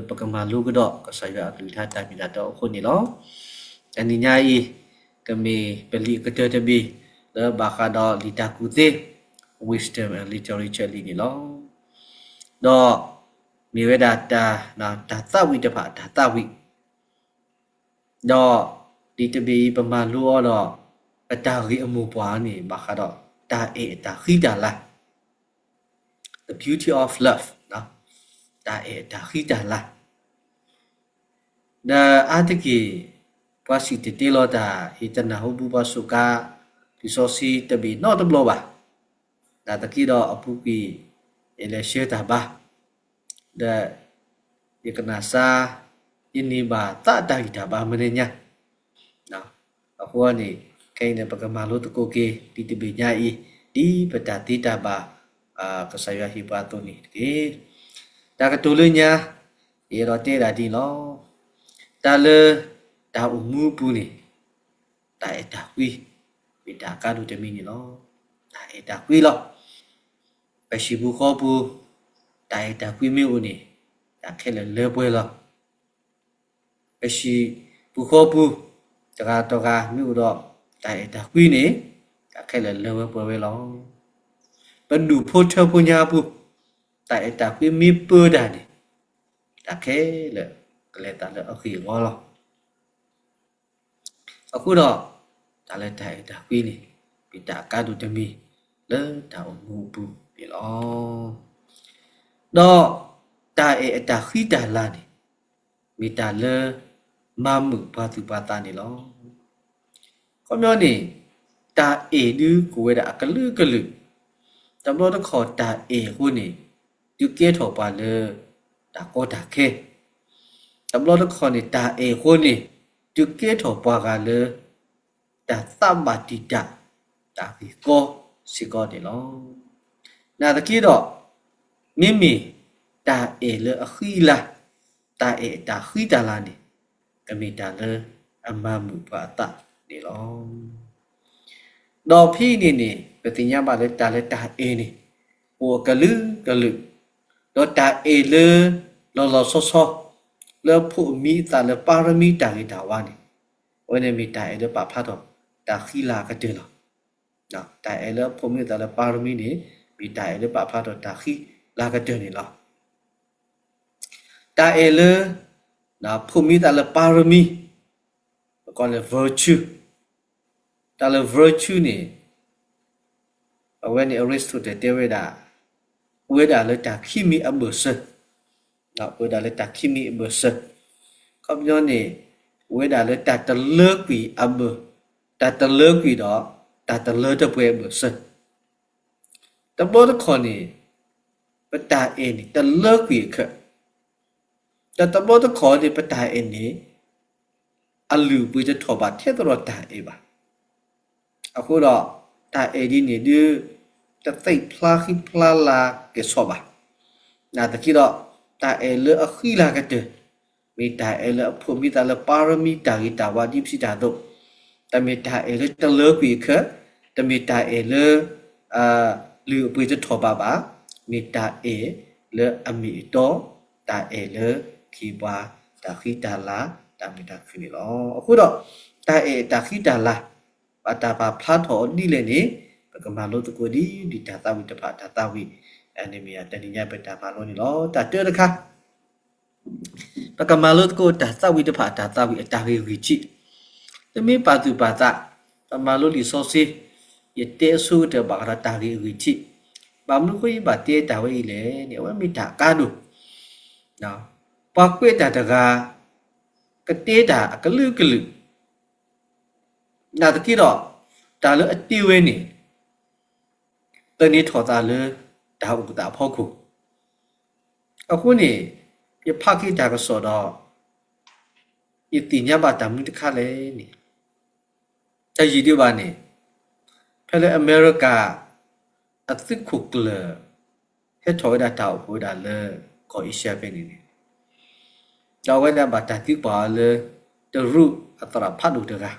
ပကမၤလိကဒီးကစၢ်ယွၤအကလုၢ်ကထါတၢ်မ့ၢ်တၢ်တီအဃိန့ၣ်လီၤ. တနံၤညါအံၤ ကမ့ၢ်ပလံာ်အကတၢၢ်တဘ့ၣ် လၢဘၣ်ဃးဒီးလံာ်တၢ်ကူၣ်သ့ Wisdom and Literature လံာ်န့ၣ်လီၤ. ဒီးမ့ၢ်ဝဲဒၣ်တၢ်, တၢ်သးဝံၣ်တဖၣ်အတၢ်သးဝံၣ် ဒီးလံာ်တဘ့ၣ်အံၤ ပမၤလိအီၤဒီး ပတၢ်ဂ့ၢ်အမိၢ်ပှၢ်န့ၣ် ဘၣ်ဃးဒီးတၢ်အဲၣ်အတၢ်ဃံတၢ်လၤ, the beauty of love, တၢ်အဲၣ်အတၢ်ဃံတၢ်လၤ. ဒီးအါတက့ၢ် ပှၤစံၣ်တဲၤတဲလီၤတၢ် ယတနၢ်ဟူဘၣ်ပှၤစူးကါ လံာ်စီဆှံတဘ့ၣ်နီတဘျီဘၣ်. နာ်သက့ဒီးအပူၤကွံာ် ယလဲၤဆှၢတၢ်ဘါ ဒီးယကနၣ်စါ ယန့ၢ်ဘၣ်သးတၢ်ဂံၢ်တၢ်ဘါမနုၤညါ. အဃိန့ၣ် ခဲအံၤန့ၣ် ပကမၤလိသကိးက့ၤ ဒ်တဘ့ၣ်ညါအံၤ ဒ်ပတၢ်သ့တၢ်ဘၣ် ကစၢ်ယွၤဟ့ၣ်ပှၤအသိးန့ၣ်တက့ၢ်. တၢ်ကတိၤလၢညါ ယအဲၣ်ဒိးတဲဒၣ်ဒ်န့ၣ်လီၤ. တၢ်လၢတၢ်အိၣ်မူအပူၤန့ၣ် တၢ်အဲၣ်တၢ်ကွံ မ့ၢ်တၢ်အကါဒိၣ်တမံၤန့ၣ်လီၤ. တၢ်အဲၣ်တၢ်ကွံလီၤ. ပဟံၣ်ပူၤဃီပူၤ တၢ်အဲၣ်တၢ်ကွံမ့ၢ်အိၣ်န့ၣ် တၢ်ခဲလၢာ်လၢပှဲၤလီၤ. ပဟံၣ်ပူၤဃီပူၤ တဂၤတဂၤမ့ၢ်အိၣ်ဒီး တၢ်အဲၣ်တၢ်ကွံန့ၣ် တၢ်ခဲလၢာ်လၢဝဲပှဲၤဝဲလီၤ. ပဒူၣ်ဖိထၢဖိညါပူၤ တၢ်အဲၣ်တၢ်ကွံမ့ၢ်ပၢတၢ်န့ၣ် တၢ်ခဲလၢာ်ကလဲၤသးလၢအဂ့ၢ်အဝီလီၤ. အဃိဒီး တၢ်လၢတၢ်အဲၣ်တၢ်ကွံန့ၣ် မ့ၢ်တၢ်အကါဒိၣ်တမံၤ လၢတၢ်အိၣ်မူအပူၤန့ၣ်လီၤ. ဒီးတၢ်အဲၣ်အတၢ်ဃံတၢ်လၤန့ၣ် မ့ၢ်တၢ်လၢ မၤမုာ်ပှၤသူၣ်ပှၤသးန့ၣ်လီၤ. ခီပညီန့ၣ် တၢ်အဲၣ်ဒုးကအိၣ်ဝဲဒၣ်အကလုာ်ကလုာ်, တဘျီတခီၣ်တၢ်အဲၣ်အဃိန့ၣ် ဒုးကဲထီၣ်ပှၤလၢ တၢ်ကီတၢ်ခဲ, တဘျီတခီၣ်န့ၣ် တၢ်အဲၣ်အဃိန့ၣ် ဒုးကဲထီၣ်ပှၤဂၤလၢ တၢ်သးဘၣ်တံာ်တာ် တၢ်ဂ့ၢ်ကီစ့ၢ်ကီးန့ၣ်လီၤ. နာ်သက့ဒီး မ့မ့ၢ်တၢ်အဲၣ်လၢအဃံအလၤ, တၢ်အဲၣ်အတၢ်ဃံတၢ်လၤန့ၣ် ကမ့ၢ်တၢ်လၢအမၤမုာ်ပှၤအသးန့ၣ်လီၤ. ဒီးဖဲအံၤန့ၣ်န့ၣ် ပသ့ၣ်ညါဘၣ်လၢတၢ်လၢတၢ်အဲၣ်န့ၣ် အိၣ်အကလုာ်ကလုာ်, ဒီးတၢ်အဲၣ်လၢ လီၤလီၤဆီဆီ လၢအဖိးမံအသးလၢပၢ်ရမံတၢ်ဂ့ၤတၢ်ဝါန့ၣ် အဝဲန့ၣ်မ့ၢ်တၢ်အဲၣ်လၢပာ်ဖျါထီၣ်တၢ်ဃံလၤကတၢၢ်လီၤ. တၢ်အဲၣ်လၢအဖိးမံအသးလၢပၢ်ရမံန့ၣ် မ့ၢ်တၢ်အဲၣ်လၢပာ်ဖျါထီၣ်တၢ်ဃံလၤကတၢၢ်န့ၣ်လီၤ. တၢ်အဲၣ်လၢ ဖိးမံသးလၢပၢ်ရမံ, ပကိးလၢ virtue, တၢ်လၢ virtue န့ၣ် အဝဲန့ၣ် Aristotle တဲဝဲဒၣ် အိၣ်ဝဲဒၣ်လၢတၢ်ခံမံၤအဘၢၣ်စၢၤ, အိၣ်ဝဲဒၣ်လၢတၢ်ခံမံၤအဘၢၣ်စၢၤ, ခီပညီန့ၣ် အိၣ်ဝဲဒၣ်လၢတၢ်တလၢကွံာ်အဘၢၣ်, တၢ်တလၢကွံာ်ဒီး တၢ်တလၢတပှဲၤအဘၢၣ်စၢၤ. တဘျီတခီၣ်န့ၣ် ပတၢ်အဲၣ်န့ၣ် တလၢကွံာ်အခၢး, ဒီးတဘျီတခီၣ်န့ၣ် ပတၢ်အဲၣ်န့ၣ် အလုၢ်အပှ့ၤတထီၣ်ဘးထဲသိးဒီးတၢ်အဲၣ်ဘၣ်. အဃိဒီး တၢ်အဲၣ်ဒ်န့ၣ်ဒုး တသ့ၣ်ဖျါဃံဖျါလၤကဲၣ်ဆိးဘၣ်. နာ်သက့ဒီး တၢ်အဲၣ်လၢအဃံလၤကတၢၢ် မ့ၢ်တၢ်အဲၣ်လၢအဖိးမံသးလၢပၢ်ရမံတၢ်ဂ့ၤတၢ်ဝါဒ်ပစံးတၢ်အသိး, တမ့ၢ်တၢ်အဲၣ်လၢတလၢကွံာ်အခၢး, တမ့ၢ်တၢ်အဲၣ်လၢ လုၢ်အပှ့ၤတထီၣ်ဘးဘၣ်, မ့ၢ်တၢ်အဲၣ်လၢအမ့ၢ်အတီ, တၢ်အဲၣ်လၢခ့ပှၤတၢ်ဃံတၢ်လၤ တၢ်မုာ်တၢ်ခုၣ်န့ၣ်လီၤ. အဃိဒီး တၢ်အဲၣ်တၢ်ဃံတၢ်လၤ ဘၣ်တၢ်ပာ်ဖျါထီၣ်အီၤဒ်လဲၣ်န့ၣ် ပကမၤလိသကိးဒ် ဒ်တၢ်သးဝံၣ်တဖၣ်တၢ်သးဝံၣ် အန့ၣ်မ့ၢ်တနံၤညါပတၢ်မၤလိန့ၣ်လီၤ. တၢ်တၢတခါ ပကမၤလိသကိးတၢ်သးဝံၣ်တဖၣ်တၢ်သးဝံၣ်အတၢ်ဂ့ၢ်ဂံၢ်ထံး, တမ့ၢ်ပာ်သူၣ်ပာ်သး, ပမၤလိလံာ်စီဆှံ, ယတဲအဆိကတၢၢ်ဘၣ်ဃးဒီးတၢ်ဂ့ၢ်အဂံၢ်ထံး, ဘၣ်မနုၤဃိယဘၣ်တဲတၢ်ဝဲအံၤလဲၣ်န့ၣ် အဝဲမ့ၢ်တၢ်အကါဒိၣ်, ပှၤကွဲးတၢ်တဂၤ ကတဲတၢ်အကလုာ်ကလုာ်, နာ်သက့ဒီး တၢ်လၢအတဲဝဲန့ၣ် သန့ၤထီၣ်သးလၢတၢ်အိၣ်သးအဖီခိၣ်, အဃိန့ၣ် ယဖးက့ၤတၢ်ကစီၣ်ဒီး ယသ့ၣ်ညါဘၣ်တၢ်မနုၤတခါလဲၣ်န့ၣ်, တယံာ်ဒံးဘၣ်န့ၣ် ဖဲလၢအမဲရကၤ အသုးခိၣ်ကျၢၢ် ဟဲထီၣ်ဝဲဒၣ်တၢ်အိၣ်ဖှိၣ်ဝဲဒၣ်လၢကီၢ်အ့ရှါဖဲန့ၣ်န့ၣ်, ဒီးအဝဲဒၣ်ဘၣ်တၢ်သံကွၢ်အီၤလၢ တရူးအသရၣ်ဖးဒိၣ်တဂၤ,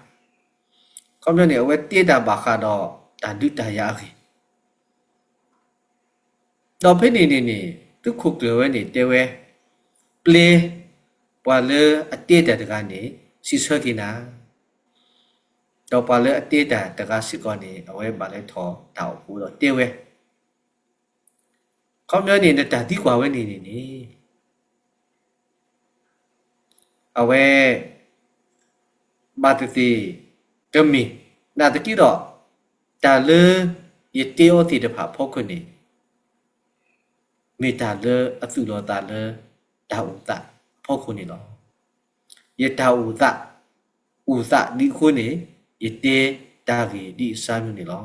ခီပညီန့ၣ် အဝဲတဲတၢ်ဘၣ်ဃးဒီးတၢ်ဒုးတၢ်ယၤအဂ့ၢ် ဒီးဖဲန့ၣ်န့ၣ်န့ၣ် သုးခိၣ်ကျၢၢ်ဝဲန့ၣ်တဲဝဲ, ပျဲပှၤလၢအတဲတၢ်တဂၤန့ၣ် စံးဆၢက့ၤနၤ, ဒီးပှၤလၢအတဲတၢ်တဂၤစ့ၢ်ကီးန့ၣ် အဝဲဘၣ်လဲၤထီၣ်တၢ်အိၣ်ဖှိၣ်ဒီးတဲဝဲ, ခီပညီန့ၣ် နတၢ်သံကွၢ်ဝဲန့ၣ်န့ၣ်န့ၣ် အဝဲ ဘၣ်သ့ၣ်သ့ၣ်ကမ့ၢ်, နာ်သက့ဒီး တၢ်လၢယတဲအီၤသ့ၣ်တဖၣ်အဖီခိၣ်န့ၣ် မ့ၢ်တၢ်လၢအသူၣ်လီၤသးလၢ တၢ်အိၣ်သးအဖီခိၣ်န့ၣ်လီၤ. ယတၢ်အိၣ်သး အိၣ်သးဒ်အဃိန့ၣ် ယတဲတၢ်ဂ့ၢ်ဒ်အံၤစ့ၢ်ကီးန့ၣ်လီၤ.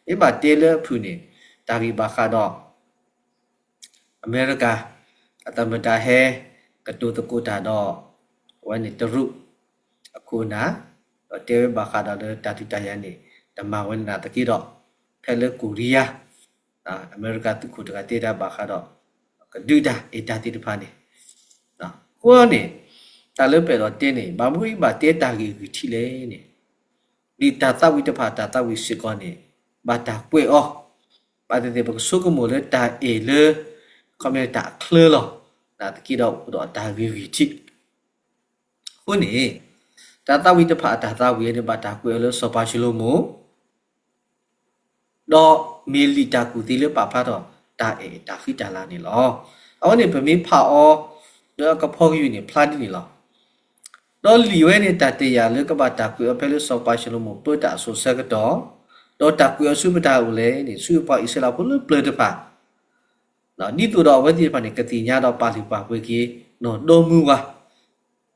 မ့ၢ်ဘၣ်တဲလၢအဖုၣ်န့ၣ် တၢ်ဂ့ၢ်ဘၣ်ဃးဒီး အမဲရကၤ အသမတၤဟဲ ကတိၤသကိးတၢ်ဒီး အဝဲန့ၣ်တရူး အခိၣ်အနၢ်, ဒီးတဲဝဲဘၣ်ဃးဒီးလၢတၢ်ဒုးတၢ်ယၤန့ၣ် တမၤဝဲနာ်သက့ဒီး ဖဲလၢကိရံယါ အမဲရကၤသုးခိၣ်တဂၤတဲတၢ်ဘၣ်ဃးဒီး ကဒုးတၢ်အဲၣ်တၢ်သ့ၣ်တဖၣ်န့ၣ်, အဃိန့ၣ် တၢ်လၢပအဲၣ်ဒိးတဲန့ၣ် ဘၣ်မနုၤအံၤဘၣ်တဲတၢ်ဂ့ၢ်ဂံၢ်ထံးလဲၣ်န့ၣ် ဒ်တၢ်သးဝံၣ်တဖၣ်တၢ်သးဝံၣ်စ့ၢ်ကီးန့ၣ် ဘၣ်တၢ်ကွဲးအီၤ, ဘၣ်သ့ၣ်သ့ၣ်ပကဆိကမိၣ်လၢတၢ်အဲၣ်လၢ ခီမ့ၢ်တၢ်အချၢလီၤ, နာ်သက့ဒီးအိၣ်ဒီးတၢ်ဂ့ၢ်ဂံၢ်ထံး အဃိန့ၣ် တၢ်သးဝံၣ်တဖၣ်အတၢ်သးဝံၣ်န့ၣ် ဘၣ်တၢ်ကွဲးအီၤလၢစီၤပၤၡလိၤမိၣ် ဒီးမ့ၢ်လံာ်တၢ်ကူၣ်သ့လၢပာ်ဖျါထီၣ်တၢ်အဲၣ်တၢ်ဃံတၢ်လၤန့ၣ်လီၤ. အဝဲန့ၣ် ပမ့ၢ်ဖးအီၤ လၢအကဖီကယုၢ်န့ၣ် ဖျါဒ်န့ၣ်လီၤ. ဒီးလံာ်ဝဲန့ၣ် တၢ်တယာ်လၢကဘၣ်တၢ်ကွဲးအီၤဖဲလၢစီၤပၤၡလိၤမိၣ်ပၢတၢ်အစိၤဆၢကတီၢ်, ဒီးတၢ်ကွဲးအီၤဆူပတၢ်အိၣ်လဲၣ်န့ၣ် ဆူပှၤအံၣ်စရ့လးဖိလၢပျၢၤတဖၣ် ဒ်သိးဒီးအဝဲသ့ၣ်တဖၣ်န့ၣ် ကသ့ၣ်ညါဒီးပာ်လုၢ်ပာ်ပှ့ၤက့ၤ နီၢ်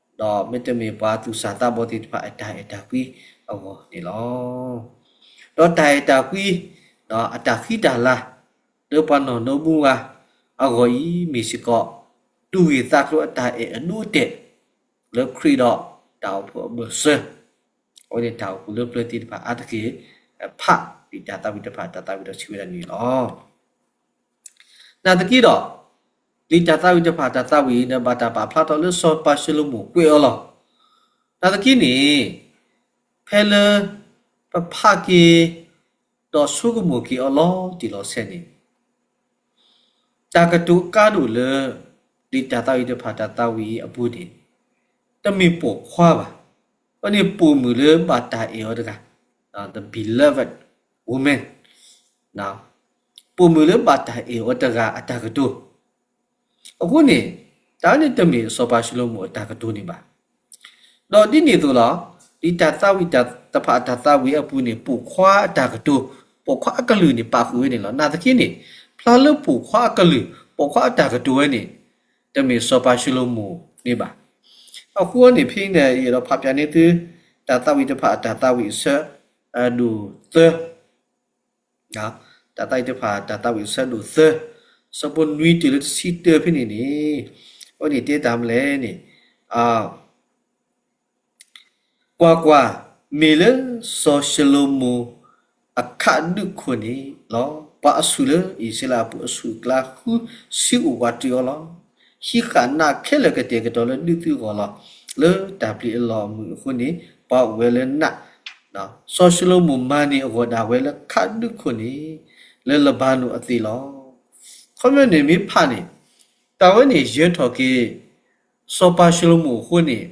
ဒီမါဝၤ ဒီးမ့တမ့ၢ်ပှၤသူၣ်စၢ်သးဘီၣ်သ့ၣ်တဖၣ်အတၢ်အဲၣ်တၢ်ကွံအဂီၢ်န့ၣ်လီၤ. ဒီးတၢ်အဲၣ်တၢ်ကွံ အတၢ်ဃံတၢ်လၤ လၢပှၤနီၢ်ဒီမါဝၤအဂီၢ်အံၤ မ့ၢ်စ့ၢ်ကီး တူၢ်ဂ့ၢ်သးကျိၤအတၢ်အဲၣ်အဒိအတဲာ် လၢခရံာ်ဒီးတၢ်အိၣ်ဖှိၣ်အဘၢၣ်စၢၤ အဝဲန့ၣ်တၢ်အိၣ်ဖှိၣ်လၢပျၢၤသ့ၣ်တဖၣ်အါတက့ၢ် ဖးလံာ်တၢ်သးဝံၣ်တဖၣ် တၢ်သးဝံၣ်ဒီးစံးဝဲဒၣ်န့ၣ်လီၤ. နာ်သက့ဒီး လံာ်တၢ်သးဝံၣ်တဖၣ်တၢ်သးဝံၣ်အံၤန့ၣ် ဘၣ်တၢ်ပာ်ဖျါထီၣ်လၢစီၤပၤၡလိၤမိၣ်ကွဲးအီၤလီၤ. နာ်သက့န့ၣ် ဖဲလၢ ပဖးက့ၤ ဒီးဆိကမိၣ်က့ၤအီၤလီၤတံၢ်လီၤဆဲးန့ၣ် တၢ်ကတိၤအကါဒိၣ်လၢ လံာ်တၢ်သးဝံၣ်တဖၣ်တၢ်သးဝံၣ်အံၤအပူၤန့ၣ် တမ့ၢ်ပိာ်ခွါဘၣ်. အန့ၣ်ပိာ်မုၣ်လၢဘၣ်တၢ်အဲၣ်အီၤတဂၤ the beloved woman ပိာ်မုၣ်လၢဘၣ်တၢ်အဲၣ်အီၤတဂၤအတၢ်ကတိၤ အဃိန့ၣ် တၢ်န့ၣ်တမ့ၢ်စီၤပၤၡလိၤမိၣ်အတၢ်ကတိၤန့ၣ်ဘၣ်. ဒီးဒ်န့ၣ်အသိးလီၤ, ဒ်တၢ်သးဝံၣ်တဖၣ်အတၢ်သးဝံၣ်အပူၤန့ၣ် ပိာ်ခွါအတၢ်ကတိၤ, ပိာ်ခွါအကလုၢ်န့ၣ် ပာ်ဃုာ်ဝဲန့ၣ်လီၤ. နာ်သက့န့ၣ် ဖျါလၢပိာ်ခွါအကလုၢ်, ပိာ်ခွါအတၢ်ကတိၤဝဲန့ၣ် တမ့ၢ်စီၤပၤၡလိၤမိၣ်န့ၣ်ဘၣ်. အဃိန့ၣ် ဖဲန့ၣ် ယအဲၣ်ဒိးဖးဖျါန့ၢ်သု တၢ်သးဝံၣ်တဖၣ်အတၢ်သးဝံၣ်အဆၢ ဒိၣ်သၢ တၢ်သးဝံၣ်တဖၣ် တၢ်သးဝံၣ်အဆၢဒိၣ်သၢ, ဆၢဖိနွံတုၤလၢတဆံတၢဖဲန့ၣ်န့ၣ်, အဝဲန့ၣ်တဲတၢ်မနုၤလဲၣ်န့ၣ်, ကွၢ်ကွၢ်, မ့ၢ်လၢစီၤၡလိၤမိၤအခးဒုးခိၣ်န့ၣ်လီၤ. ပှၤအဆူၣ်လၢအံၣ်စရ့လးအပူၤအဆူၣ်အကျါဃုဆံအိၣ်ဝးတ့ၢ်အီၤလီၤ. ဟံးဃာ်နးခဲလၢာ်ကတဲာ်ကတီၤလၢဒုးသုးအဂီၢ်လီၤ. လၢတၢ်ပျံၤအလီၢ်အမုာ်အဃိန့ၣ် ပှၤအိၣ်ဝဲလၢနး စီၤၡလိၤမိၤမၤန့ၢ်အဂီၢ်ဒၣ်ဝဲလၢခးဒုးခိၣ်န့ၣ် လၢလဘါနိၣ်အသ့ၣ်လီၤ. ခီပညီန့ၣ်မ့ၢ်ဖးန့ၣ် တၢ်ဝဲန့ၣ်ယၢၤထီၣ်က့ၤ စီၤပၤၡလိၤမိၤအဃိန့ၣ်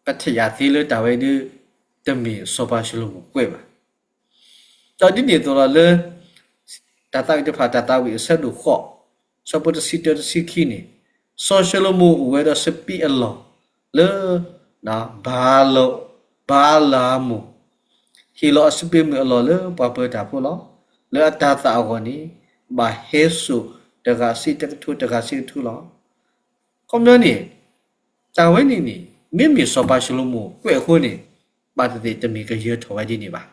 ပထံၣ်ယၤသ့လၢတၢ်ဝဲဒၣ် တမ့ၢ်စီၤပၤၡလိၤမိၤကွဲးဘၣ်. ဒီးဒ်န့ၣ်အသိးလီၤလၢ တၢ်သးဝံၣ်တဖၣ်တၢ်သးဝံၣ်အဆၢဒိၣ်ဃိး ဆၢဖိတဆံတၢတဆံခံန့ၣ်, စီၤၡလိၤမိၤအိၣ်ဝဲဒီးစပံးအလီၢ်လၢ ဘၤလ ဘၤလမိၢ် ဟ့ၣ်လီၤအစပံးမုၢ်အလီၢ်လၢပှၤပၢၤတၢ်ဖိလီၤ. လၢအတၤသၣ်အဂီၢ်န့ၣ် ဘၣ်ဟဲစိာ်တဂၤဆံးတကထိ တဂၤဆံးတကထိလီၤ. ခီပညီန့ၣ် တၢ်ဝဲန့ၣ်န့ၣ် မ့မ့ၢ်စီၤပၤၡလိၤမိၤကွဲးအဃိန့ၣ် ဘၣ်သ့ၣ်သ့ၣ်တမ့ၢ်ကယၢၤထီၣ်ဝဲဒ်န့ၣ်ဘၣ်.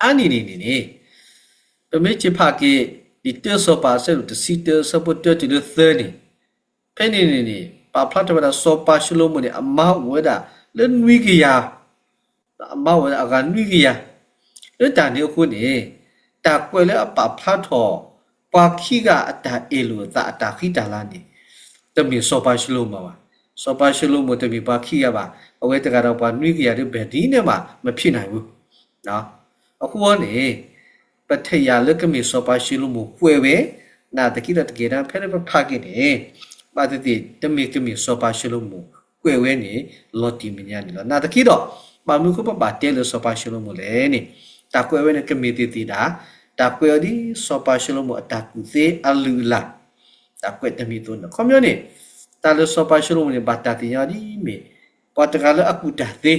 အါန့ၢ်န့ၣ်န့ၣ်န့ၣ် ပမ့ၢ်က့ၤဖးက့ၤ လံာ်တၢစီၤပၤအဆၢဒိၣ်တဆံတၢ ဆၢဖိတၢတုၤလၢသၢန့ၣ်, ဖဲန့ၣ်န့ၣ်န့ၣ် ပာ်ဖျါထီၣ်ဝဲဒၣ်စီၤပၤၡလိၤမိၤန့ၣ် အမါအိၣ်ဝဲဒၣ်လၢနွံကယၤ အမါအိၣ်ဝဲဒၣ်အဂၤနွံကယၤ, လၢတၢ်န့ၣ်အဃိန့ၣ် တၢ်ကွဲးလၢအပာ်ဖျါထီၣ် ပှၤခံဂၤအတၢ်အဲၣ်လိာ်အသးအတၢ်ဃံတၢ်လၤန့ၣ် တမ့ၢ်စီၤပၤၡလိၤမိၤဘၣ်. စီၤပၤၡလိၤမိၤတမ့ၢ်ပှၤခံဂၤဘၣ်. အဝဲတဂၤဒီးပှၤနွံကယၤဒ်ဘၣ်ဒ်န့ၣ်မး မဖံးနၢ်ဝဲ အဃိန့ၣ် ပထံၣ်ယၤလၢကမ့ၢ်စီၤပၤၡလိၤမိၤကွဲးဝဲ နာ်သက့ဒီးတက့ၢ်ဒၣ် ဖဲလၢပဖးက့ၤန့ၣ် ဘၣ်သ့ၣ်သ့ၣ် တမ့ၢ်တမ့ၢ်စီၤပၤၡလိၤမိၣ်ကွဲးဝဲန့ၣ် လီၤတံၢ်မဲာ်ညါန့ၣ်လီၤ. နာ်သက့ဒီး ဘၣ်မနုၤအဃိပဘၣ်တဲလၢစီၤပၤၡလိၤမိၣ်လဲၣ်န့ၣ် တၢ်ကွဲးဝဲန့ၣ်ကမ့ၢ်သ့ၣ်သ့ၣ်ဒၣ် တၢ်ကွဲးအီၤဒ်စီၤပၤၡလိၤမိၣ်အတၢ်ကူၣ်သ့အလုၢ်အလၢ် တၢ်ကွဲးတမံၤအသိးန့ၣ် ခီပညီန့ၣ် တၢ်လၢစီၤပၤၡလိၤမိၣ်န့ၣ် ဘၣ်တၢ်သ့ၣ်ညါအီၤဒ်မ့ၢ် ပှၤတဂၤလၢအကူၣ်တၢ်သ့,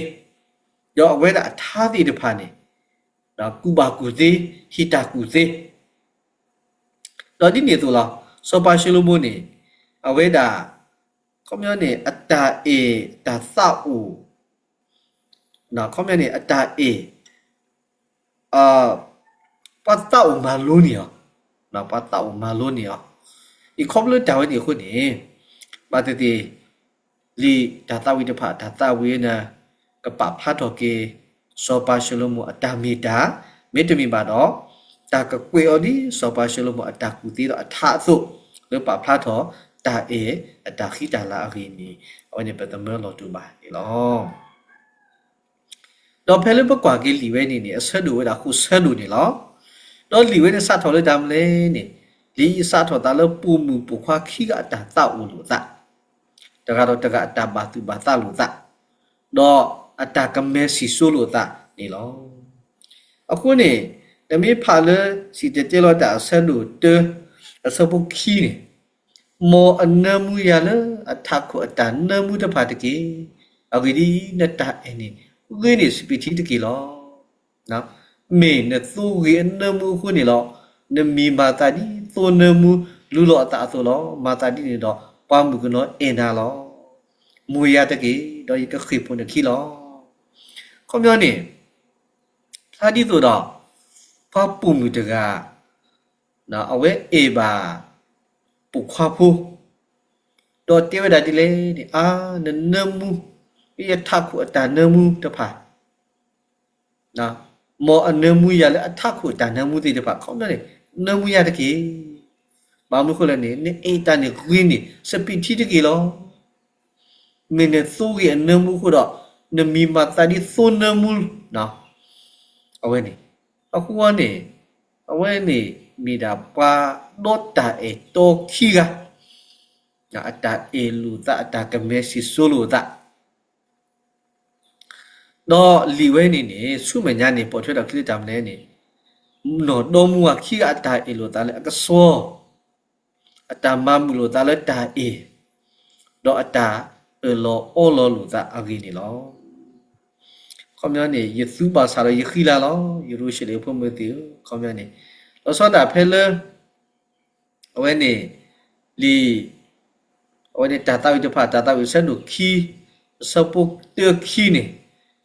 ဒီးအဝဲဒၣ်အထါသ့ၣ်တဖၣ်န့ၣ် ကူၣ်ဘၣ်ကူၣ်သ့, ဟ့ၣ်တၢ်ကူၣ်သ့, ဒီးဒ်န့ၣ်အသိးလီၤ. စီၤပၤၡလိၤမိၣ်န့ၣ် အဝဲဒၣ် ခီပညီန့ၣ် အတၢ်အဲၣ်တၢ်သးအိၣ် ခီပညီန့ၣ် အတၢ်အဲၣ် ပှၤသးအိၣ်မၤလိန့ၢ်အီၤ, ပှၤသးအိၣ်မၤလိန့ၢ်အီၤ, အံၤခီဖျိလၢတၢ်ဝဲန့ၣ်အဃိန့ၣ် ဘၣ်သ့ၣ်သ့ၣ် လံာ်တၢ်သးဝံၣ်တဖၣ် တၢ်သးဝံၣ်န့ၣ် ကပာ်ဖျါထီၣ်က့ၤ စီၤပၤၡလိၤမိၣ်အတၢ်မ့ၢ်တၢ်, မ့တမ့ၢ်ဘၣ်ဒီး တၢ်ကကွဲးအီၤဒ်စီၤပၤၡလိၤမိၣ်အတၢ်ကူၣ်သ့ဒီးအထါအသိး လၢပာ်ဖျါထီၣ်တၢ်အဲၣ်အတၢ်ဃံတၢ်လၤအဂ့ၢ်န့ၣ် အဝဲန့ၣ်ပသမၢလီၤတူာ်ဘၣ်န့ၣ်လီၤ. ဒီးဖဲလၢပကွၢ်က့ၤလံာ်ဝဲန့ၣ်န့ၣ် အဆၢဒိၣ်ဝဲဒၣ်ဃိးဆၢဒိၣ်န့ၣ်လီၤ. ဒီးလံာ်ဝဲန့ၣ်စးထီၣ်လၢတၢ်မနုၤလဲၣ်န့ၣ် လံာ်အံၤစးထီၣ်သးလၢပိာ်မုၣ်ပိာ်ခွါခံဂၤအတၢ်သးအိၣ်လိာ်သး, တဂၤဒီးတဂၤအတၢ်ဘၣ်သူၣ်ဘၣ်သးလိာ်သး, ဒီးအတၢ်ကမဲၤစံၣ်စိလိာ်သးန့ၣ်လီၤ. အဃိန့ၣ် နမ့ၢ်ဖးလၢ စံၣ်တဲၤတဲလီၤတၢ်အဆၢဒိၣ်တၢ အဆၢဖိခံန့ၣ် မ်အနၢမူယၤလၢအထးခိၣ်အတၢ်နၢမူတဖၣ်တက့ၢ်. အဂ့ၢ်ဒ်အံၤ, နတၢ်အဲၣ်န့ၣ် ဂ့ၤန့ၢ်စပံးထံတက့ၢ်လီၤ. မ့ၢ်နသိဂ့ၤအနၢမူအဃိန့ၣ်လီၤ. နမံၤမၤသးဒ်သိနၢမူ လူလီၤအသးအသိးလီၤ. မၤသးဒ်န့ၣ်ဒီး ပှၤမုၣ်ကနီၤအဲၣ်နၤလီၤ. မိၢ်ယၤတက့ၢ်, ဒီးယကဃ့ၢ်ဖိနခံလီၤ. ခီပညီန့ၣ် ဖျါဒ်သိးဒီး ပှၤပိာ်မုၣ်တဂၤ အဝဲအဲၣ်ဘၣ် ပိာ်ခွါဖိ ဒီးတဲဝဲဒၣ်ဒ်လဲၣ်န့ၣ် အါ နနၢမူ ယထးခိၣ်အတၢ်နၢမူတဖၣ် မ်အနၢမူယၤလၢအထးခိၣ်အတၢ်နၢမူသ့ၣ်တဖၣ် ခီပညီန့ၣ် နၢမူယၤတက့ၢ်. ဘၣ်မနုၤအဃိလဲၣ်န့ၣ် နအဲၣ်တၢ်န့ၣ်ဂ့ၤန့ၢ် စပံးထံတက့ၢ်လီၤ. မ့ၢ်နသိဂ့ၤအနၢမူအဃိဒီး နမံၤမၤသးဒ်သိနၢမူ အဝဲန့ၣ် အဃိန့ၣ် အဝဲန့ၣ်မ့ၢ်ဒၣ်ပှၤဒီတၢ်အဲၣ်တီခံဂၤ အတၢ်အဲၣ်လိာ်သး အတၢ်ကမဲၤစံၣ်စိလိာ်သး ဒီးလံာ်ဝဲန့ၣ်န့ၣ် ဆူမဲာ်ညါန့ၣ် ပိာ်ထွဲထီၣ်အခံလၢတၢ်မနုၤလဲၣ်န့ၣ် နီၢ်ဒီမါဝၤခံဂၤအတၢ်အဲၣ်လိာ်သးလၢအကဆှီ အတၢ်မၤမုာ်လိာ်သးလၢတၢ်အဲၣ် ဒီးအတၢ်အၢၣ်လီၤအီလီၤလိာ်သးအဂ့ၢ်န့ၣ်လီၤ. ခီပညီန့ၣ် ယသူဘၣ်ဆၣ်ဒီးယဃံလၤလီၤ. ယရူၤၡလ့ၣ်ဖိမုၣ်သ့ၣ်ဧၢ, ခီပညီန့ၣ် လီၤဆီဒၣ်တၢ်ဖဲလၢ အဝဲန့ၣ် လံာ် အဝဲန့ၣ်တၢ်သးဝံၣ်တဖၣ် တၢ်သးဝံၣ်အဆၢဒိၣ်ခံ အဆၢဖိတၢခံန့ၣ်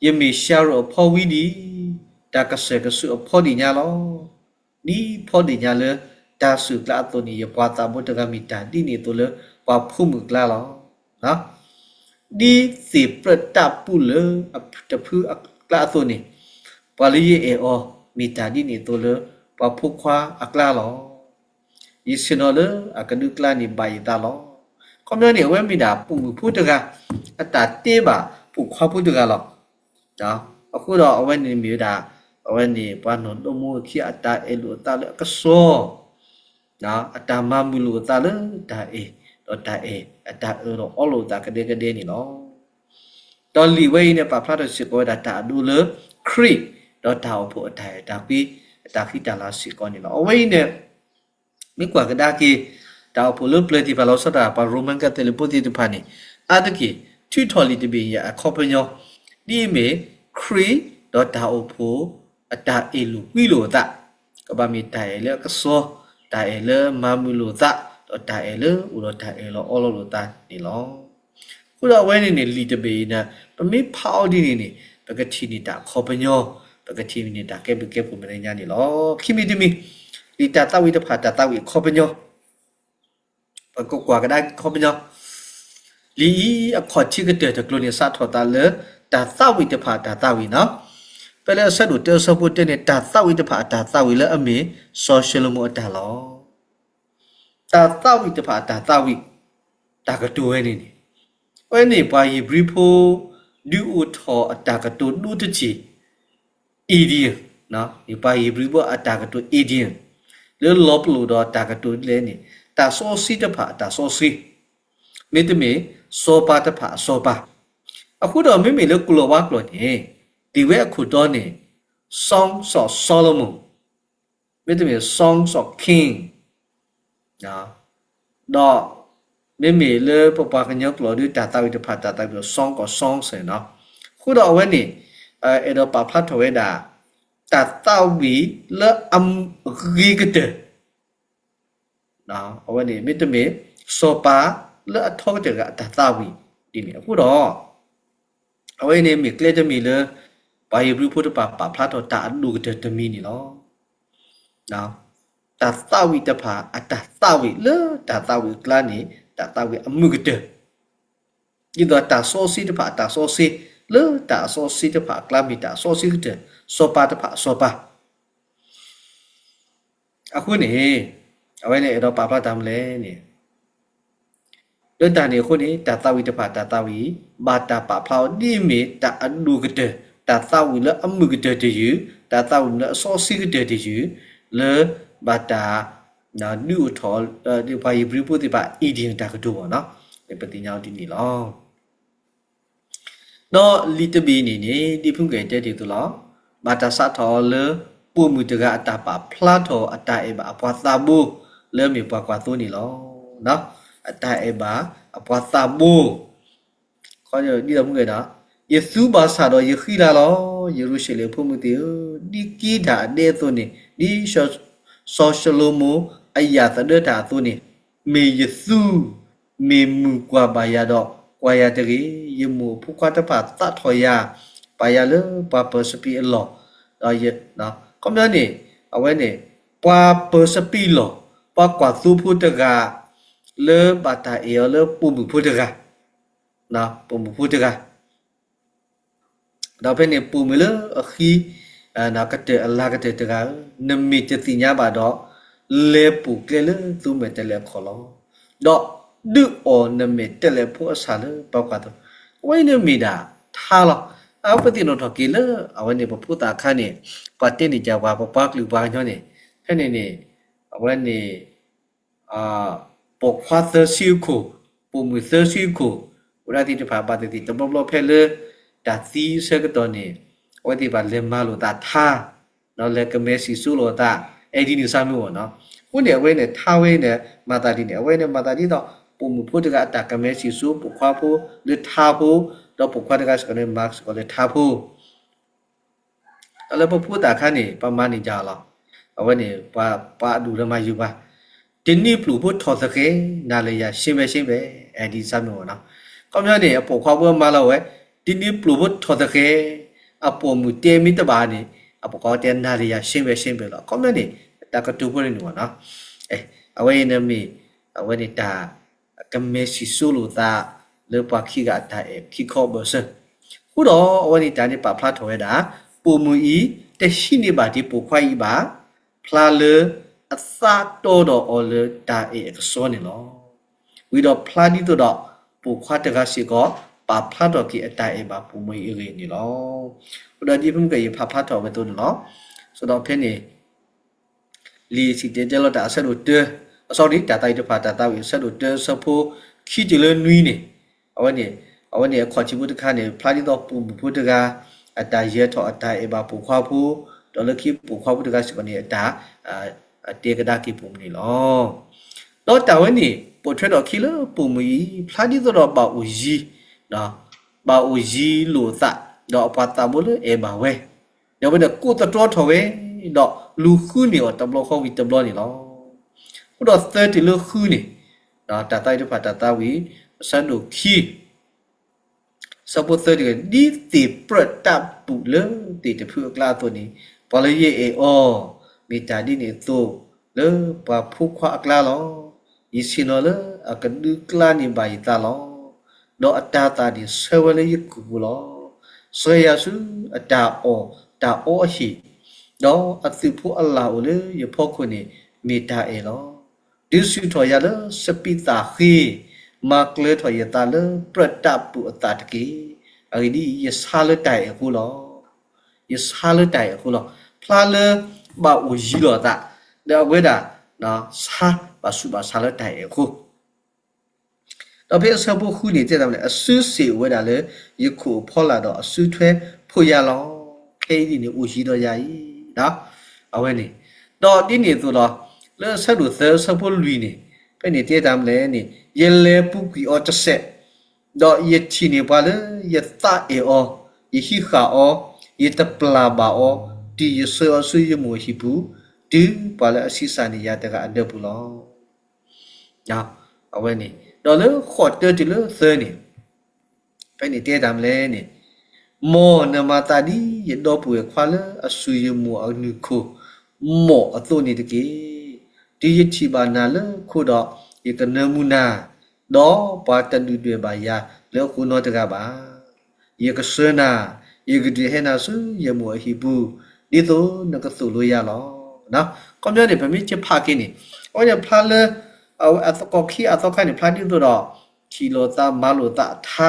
ယမ့ၢ်ၡၤရိၣ်အဖီဝံဒ်အံၤ, တၢ်ကစၢၢ်ကဆူးအဖီဒံၣ်ညါလီၤ. ဒ်ဖီဒံၣ်ညါလၢတၢ်စူၢ်ကျါအသိးန့ၣ် ယပှၤသးဘိတဂၤမ့ၢ်တၢ်ဒ်န့ၣ်အသိးလၢပှၤဖိမုၣ်အကျါလီၤ. ဒ်သ့ၣ်ပြၢးတၢ်ပူၤလၢတဖုအကျါအသိးန့ၣ် ပှၤလၢယအဲၣ်အီၤ မ့ၢ်တၢ်ဒ်န့ၣ်အသိးလၢပှၤဖိခွါအကျါလီၤ. ယဆ့ၣ်နီၤလၢအကဒုအကျါန့ၣ်ဘၣ်ယသးလီၤ. ခီပညီန့ၣ် အဝဲမ့ၢ်ဒၣ်ပိာ်မုၣ်ဖိတဂၤ အတၢ်တဲဘၣ်ပိာ်ခွါဖိတဂၤလီၤ. အဃိဒီးအဝဲန့ၣ်မ့ၢ်ဝဲဒၣ် အဝဲန့ၣ်ပှၤနီၢ်ဒီမါဝၤခံဂၤအတၢ်အဲၣ်လိာ်အသးလၢအကဆှီ အတၢ်မၤမုာ်လိာ်အသးလၢတၢ်အဲၣ် ဒီးတၢ်အဲၣ် အတၢ်အၢၣ်လီၤအီလီၤအသးကဒဲကဒဲန့ၣ်လီၤ. ဒီးလံာ်ဝဲအံၤန့ၣ် ပာ်ဖျါထီၣ်စ့ၢ်ကီးဝဲဒၣ်တၢ်အဒိလၢခရံာ် ဒီးတၢ်အိၣ်ဖှိၣ်အတၢ်အဲၣ်တၢ်ကွံ အတၢ်ဃံတၢ်လၤစ့ၢ်ကီးန့ၣ်လီၤ. အဝဲအံၤန့ၣ် မ့ၢ်ကွၢ်ကဒါက့ၤ တၢ်အိၣ်ဖှိၣ်လၢပျၢၤသ့ၣ်တဖၣ်လီၤဆီဒၣ် ပှၤရိမၤကသ့ၣ်လံၣ်ဖိသ့ၣ်တဖၣ်န့ၣ် အါတက့ၢ် ထုးထီၣ်လံာ်တဘ့ၣ်အံၤအခီပညီ ဒ်အမ့ၢ် ခရံာ်ဒီးတၢ်အိၣ်ဖှိၣ်အတၢ်အဲၣ်လိာ်ကွံလိာ်အသး ကဘၣ်မ့ၢ်တၢ်အဲၣ်လၢအကဆှီ တၢ်အဲၣ်လၢမၤမုာ်လိာ်သး ဒီးတၢ်အဲၣ်လၢအိၣ်ဒီးတၢ်အၢၣ်လီၤအီလီၤလိာ်သးန့ၣ်လီၤ. အဃိဒီးအဝဲန့ၣ်န့ၣ် လံာ်တဘ့ၣ်အံၤန့ၣ် ပမ့ၢ်ဖးအီၤဒ်န့ၣ်န့ၣ် ပကထံၣ်န့ၢ်တၢ်အခီပညီ ပကထံၣ်န့ၢ်တၢ်ကဲဘျုးကဲဖှိၣ်မဲာ်ညါန့ၣ်လီၤ. ခံမံၤတမံၤ လံာ်တၢ်သးဝံၣ်တဖၣ် တၢ်သးဝံၣ်အခီပညီ ပကကွၢ်ကဒါအခီပညီ လံာ်အံၤအခီၣ်ထံးကတၢၢ်တကျိၤန့ၣ် စးထီၣ်သးလၢ တၢ်သးဝံၣ်တဖၣ်တၢ်သးဝံၣ်နီၤ. ဖဲလၢအဆၢဒိၣ်တၢအဆၢဖိတၢန့ၣ် တၢ်သးဝံၣ်တဖၣ်အတၢ်သးဝံၣ်လၢအမ့ၢ် စီၤၡလိၤမိၣ်အတၢ်လီၤ. တၢ်သးဝံၣ်တဖၣ်အတၢ်သးဝံၣ် တၢ်ကတိၤဝဲန့ၣ်န့ၣ် အဝဲန့ၣ်ပှၤဧ့ၤဘြံၤဖိ ဒုးအိၣ်ထီၣ်အတၢ်ကတိၤဒိတထံၣ် idiom ပှၤဧ့ၤဘြံၤဖိအတၢ်ကတိၤ idiom လၢလီၤပလိာ်ဒီးတၢ်ကတိၤဒ်လဲၣ်န့ၣ်, တၢ်စီဆှံတဖၣ်အတၢ်စီဆှံ, မ့တမ့ၢ်စီၤပၤတဖၣ်အစီၤပၤ. အဃိဒီးမ့မ့ၢ်လၢကလီၤဝါကျိာ်န့ၣ်, ဒ်ဝဲအခိၣ်တီန့ၣ်, Songs of Solomon, မ့တမ့ၢ် Songs of King, ဒီးမ့မ့ၢ်လၢပပှၤကညီကျိာ်ဒီး တၢ်သးဝံၣ်တဖၣ် တၢ်သးဝံၣ်ဒီး Song of Songs န့ၣ်လီၤ. အဃိဒီးအဝဲန့ၣ် အဲၣ်ဒိးပာ်ဖျါထီၣ်ဝဲဒၣ် တၢ်သးဝံၣ်လၢအဂ့ၤကတၢၢ်, အဝဲန့ၣ်မ့တမ့ၢ် စီၤပၤလၢအထီကတၢၢ်တဂၤအတၢ်သးဝံၣ်ဒ်န့ၣ်. အဃိဒီး အဝဲအံၤန့ၣ်မ့ၢ်ကျဲတမံၤလၢ ပှၤဧ့ၤဘြံၤဖိတဖၣ်ပာ်ဖျါထီၣ်တၢ်အဒိၣ်ကတၢၢ်တမံၤန့ၣ်လီၤ. တၢ်သးဝံၣ်တဖၣ်အတၢ်သးဝံၣ်လၢတၢ်သးဝံၣ်အကျါန့ၣ် တၢ်သးဝံၣ်အမုာ်ကတၢၢ်, ဒ်သိးတၢ်စီဆှံတဖၣ်အတၢ်စီဆှံ လၢတၢ်အစီဆှံတဖၣ်အကျါမ့ၢ်တၢ်အစီဆှံကတၢၢ်, စီၤပၤတဖၣ်အစီၤပၤ အဃိန့ၣ် အဝဲန့ၣ်အဲၣ်ဒိးပာ်ဖျါတၢ်မနုၤလဲၣ်န့ၣ်, လၢတၢ်န့ၣ်အဃိန့ၣ် တၢ်သးဝံၣ်တဖၣ်တၢ်သးဝံၣ် ဘၣ်တၢ်ပာ်ဖျါအီၤဒ်အမ့ၢ်တၢ်အဒိၣ်ကတၢၢ်, တၢ်သးဝံၣ်လၢအမုာ်ကတၢၢ်တယုၢ်, တၢ်သးဝံၣ်လၢအစီဆှံကတၢၢ်တယုၢ်, လၢဘၣ်တၢ် ဒုးအိၣ်ထီၣ် ပှၤဧ့ၤဘြံၤဖိသ့ၣ်တဖၣ် အ့ၣ်ဒ့ၣ်တၢ်ကတိၤဘၣ်န့ၣ်, ပသ့ၣ်ညါအီၤဒ်န့ၣ်လီၤ. ဒီးလံာ်တဘ့ၣ်န့ၣ်န့ၣ် ဒ်ဖုကဲတဲတ့ၢ်အသိးလီၤ. ဘၣ်တၢ်စးထီၣ်အီၤလၢ ပိာ်မုၣ်တဂၤအတၢ်ပာ်ဖျါထီၣ်အတၢ်အဲၣ်ဘၣ်အပှၤသးဘိ လၢအမ့ၢ်ပှၤကွၢ်သိန့ၣ်လီၤ. အတၢ်အဲၣ်ဘၣ်အပှၤသးဘိ ဒ်သိးဖုကဲဒီး ယသူဘၣ်ဆၣ်ဒီးယဃံလၤလီၤ. ယရူၤၡလ့ၣ်အဖိမုၣ်သ့ၣ်ဧၢ, ဒ်က့တၢ်အဒဲအသိးန့ၣ်, ဒ်စီၤၡလိၤမိၤအယာ်သဒၢတၢ်အသိးန့ၣ်, မ့ၢ်ယသူ မ့ၢ်မုၢ်ကွၢ်ဘၣ်ယၤဒီး ကွၢ်ယၤတဂ့ၤ. ယမိၢ်အဖိခွါတဖၣ်သးထီၣ်ယၤ, ပာ်ယၤလၢပှၤပၢၤစပံးအလီၢ်, ဒီး ခီပညီန့ၣ် အဝဲန့ၣ် ပှၤပၢၤစပံးလီၢ်, ပှၤကွၢ်သိဖိတဂၤ လၢဘၣ်တၢ်အဲၣ်အီၤလၢပိာ်မုၣ်ဖိတဂၤ, ပိာ်မုၣ်ဖိတဂၤ ဒီးဖဲန့ၣ်ပိာ်မုၣ်လၢအဃံ ကတၢၢ်အလၤကတၢၢ်တဂၤဧၢ, နမ့ၢ်တသ့ၣ်ညါဘၣ်ဒီး လဲၤပိာ်ကျဲလၢသိမဲာ်တဲးလဲးအခီၣ်လီၤ. ဒီးဒုးအီၣ်နမဲာ်တဲးလဲးဖိအဆၣ်လၢပှၤကွၢ်သိ, အဝဲအံၤန့ၣ်မ့ၢ်ဒၣ်ထါလီၤ. အဝဲပသ့ၣ်နီၣ်ထီၣ်က့ၤလၢ အဝဲန့ၣ် ပဖိသၣ်ခါန့ၣ် ပှၤတဲန့ၢ်ကပှၤ ပပှၤကလုာ်ပှၤကညီန့ၣ်, ဖဲန့ၣ်န့ၣ် အဝဲန့ၣ် ပိာ်ခွါသၢဆံအခိၣ်, ပိာ်မုၣ်သၢဆံအခိၣ်, ဝဲဒၣ်သ့ၣ်တဖၣ်ဘၣ်သ့ၣ်သ့ၣ်တဘျီဘျီဖဲလၢ တၢ်သံဆၢကတီၢ်န့ၣ် အဝဲသ့ၣ်တဖၣ်လဲၤမၤလိာ်သးထါ, ဒီးလဲၤကမဲစံၣ်စိလိာ်သး အဲၣ်ဒ်န့ၣ်စၢ်မ့ၢ်ဂ့ၤန့ၣ်, အဃိန့ၣ် အဝဲန့ၣ်ထါဝဲန့ၣ် မၤသးဒ်န့ၣ်, အဝဲန့ၣ်မၤသးဒ်သိး ပိာ်မုၣ်ဖိတဂၤအတၢ်ကမဲစံၣ်စိ ပိာ်ခွါဖိလၢထါဖိ, ဒီးပိာ်ခွါတဂၤစ့ၢ်ကီးန့ၣ် မၤစ့ၢ်ကီးလၢထါဖိ ဒီးလၢပဖိသၣ်ခါန့ၣ် ပမၤန့ၢ်ကလီၤ. အဝဲန့ၣ် ပှၤအဒူၣ်လၢမၤယုၤပှၤ, တနံၤပျိာ်ဖိထီၣ်သဃဲၤ, နၤလၢယၤ ရှင်းပဲရှင်းပဲ, အဲၣ်ဒ်န့ၣ်စၢ်မ့ၢ်ဂ့ၤန့ၣ်, ခီပညီန့ၣ် အပိာ်ခွါဖိမၤလီၤဝဲ, တနံၤပျိာ်ဖိထီၣ်သဃဲၤ, အပိာ်မုၣ်တဲမ့ၢ်တဘၣ်န့ၣ် အပိာ်ခွါတဲ နၤလၢယၤ ရှင်းပဲရှင်းပဲ လီၤ. ခီပညီန့ၣ် တၢ်ကတိၤဖိန့ၣ်န့ၣ်မ့ၢ်ဂ့ၤန့ၣ်, အဝဲအံၤန့ၣ်မ့ၢ် အဝဲန့ၣ်တၢ် ကမဲစံၣ်စိလိာ်သး လၢပှၤခံဂၤအတၢ်အဲၣ်ခံခီဘၢၣ်စၢၤ, အဃိဒီးအဝဲန့ၣ်တၢ်န့ၣ်ပာ်ဖျါထီၣ်ဝဲဒၣ် ပိာ်မုၣ်အံၤ တဟံးန့ၢ်ဘၣ်ဒံးပိာ်ခွါအံၤဘၣ်, ဖျါလၢအသးတီဒီးအီၤလၢတၢ်အဲၣ်အကစီၣ်န့ၣ်လီၤ. ဝံၤဒီးဖျါဒ်သိးဒီး ပိာ်ခွါတဂၤစ့ၢ်ကီး ပာ်ဖျါထီၣ်က့ၤအတၢ်အဲၣ်ဘၣ်ပိာ်မုၣ်အံၤအဂ့ၢ်န့ၣ်လီၤ. အဃိဒီးဒ်ဖုမုၢ်ကယဖးဖျါထီၣ်ဝဲအသိးန့ၣ်လီၤ. ဆိုတော့ဖဲန့ၣ် လံာ်စံၣ်တဲၤတဲလီၤတၢ်အဆၢဒိၣ်တၢ, အ sorry တၢ်သးဝံၣ်တဖၣ် တၢ်သးဝံၣ်အဆၢဒိၣ်တၢ အဆၢဖိခံတုၤလၢနွံန့ၣ်, အဝဲန့ၣ် အဝဲန့ၣ်အခီၣ်ထံးဖိတခါန့ၣ် ဖျါဒ်သိးပိာ်မုၣ်ဖိတဂၤ အတၢ်ယၢၤထီၣ်အတၢ်အဲၣ်ဘၣ်ပိာ်ခွါဖိ, ဒီးလၢခံပိာ်ခွါဖိတဂၤစ့ၢ်ကီးန့ၣ် အတၢ် တဲကဒါက့ၤပိာ်မုၣ်န့ၣ်လီၤ. ဒီးတၢ်ဝဲန့ၣ် ပိာ်ထွဲထီၣ်အခံလၢပိာ်မုၣ်အံၤ ဖျါဒ်သိးဒီးဘၣ်အိၣ်ယံၤ, ဘၣ်အိၣ်ယံၤလိာ်အသး ဒီးအပှၤသးဘိလၢအဲၣ်ဘၣ်ဝဲ, ဒီးအဝဲဒၣ်ကိးသတြီထီၣ်ဝဲ, ဒီးလူၤဃုန့ၢ်အီၤတဘျီဃီဝံၤတဘျီန့ၣ်လီၤ. အဃိဒီးသၢတုၤလၢဃုန့ၣ်, တၢ်သးဝံၣ်တဖၣ်တၢ်သးဝံၣ် အဆၢဒိၣ်ခံ ဆၢဖိသၢတဂ့ၤ, ဒ်သ့ၣ်ပြၢးတၢ်ပူးလၢသ့ၣ်တဖုအကျါအသိးန့ၣ်, ပှၤလၢယအဲၣ်အီၤ မ့ၢ်တၢ်ဒ်န့ၣ်အသိး လၢပှၤဖိခွါအကျါလီၤ. ယဆ့ၣ်နီၤလၢအကဒုးကျါန့ၢ်ဘၣ်ယသးလီၤ. ဒီးအတၤသၣ်န့ၣ်ဆၢဝဲလၢယကုၢ်ပူၤလီၤ. စှၤယၤဆူအတၢ်အီၣ်တၢ်အီအဟံၣ်, ဒီးအသုးဖိအလၣ်အိၣ်လၢယဖီခိၣ်န့ၣ် မ့ၢ်တၢ်အဲၣ်လီၤ. ဒုးဆူၣ်ထီၣ်ယၤလၢစပံးသၣ်ဃ့, မၤကျၢၤထီၣ်ယသးလၢပြၢးတၢ်ပူးအသးတက့ၢ်. အဂ့ၢ်ဒ်အံၤ, ယဆါလၢတၢ်အဲၣ်အဃိလီၤ. ယဆါလၢတၢ်အဲၣ်အဃိလီၤ. ဖျါလၢဘၣ်အိၣ်ယံၤလိာ်အသး, လၢအဝဲဒၣ် ဆါဘၣ်ဆူးဘၣ်ဆါလၢတၢ်အဲၣ်အဃိ, ဒီးဖဲအဆၢဖိဃုန့ၣ်တဲဒၣ်မနုၤလဲၣ်, အစုစ့ၢ်အိၣ်ဝဲဒၣ်လၢ ယခိၣ်အဖီလာ်ဒီး အစုထွဲဖှိၣ်ယၤလီၤ. ခဲအံၤဒ်န့ၣ် အိၣ်ယံၤဒီးယၤအံၤ အဝဲန့ၣ်, ဒီးဒ်န့ၣ်အသိးဒီး လၢအဆၢဒိၣ်သၢအဆၢဖိလွံၢ်န့ၣ်, ဖဲန့ၣ်တဲတၢ်မနုၤလဲၣ်န့ၣ်, ယလဲၤပူၤကွံာ်အီၤတစဲး, ဒီးယထံၣ်န့ၢ်ပှၤလၢယသးအဲၣ်အီၤ, ယဟံးဃာ်အီၤ, ယတပျၢ်ဘၣ်အီၤ, တုၤယဆှၢအီၤဆူယမိၢ်အဟံၣ်ပူၤ, တုၤပှၤလၢအဆံးစၢ်န့ၢ်ယၤတဂၤအဒၢးပူၤလီၤ. အဝဲန့ၣ်, ဒီးလၢဃိးတၢတုၤလၢသၢန့ၣ်, ဖဲန့ၣ်တဲတၢ်မနုၤလဲၣ်န့ၣ်, မ်နမၤသးဒ်ယဒီပုၢ်ဝဲၢ်ခွါလၢအစူၢ်ယမိၢ်အနုၢ်ခိၣ် မီၢ်အသိးန့ၣ်တက့ၢ်. တုၤယထံၣ်ဘၣ်နၤလၢခိဒီး, ယကနၢမူနၤ, ဒီးပှၤတဒုၣ်ဒွဲၣ်ဘၣ်ယၤလၢအဃိနီတဂၤဘၣ်. ယကဆှၢနၤ, ယကဒုးဟဲနၤဆူယမိၢ်အဟံၣ်ပူၤ, ဒ်သိးနကသိၣ်လိယၤလီၤ. ခီပညီန့ၣ် ပမ့ၢ်ကဖးက့ၤန့ၣ်, အဝဲန့ၣ်ဖျါလၢ အဝဲအသကိးခံအသီခါန့ၣ် ဖျါဒ်သိးဒီး ထံၣ်လိာ်သးမၤလိာ်သးအထါ,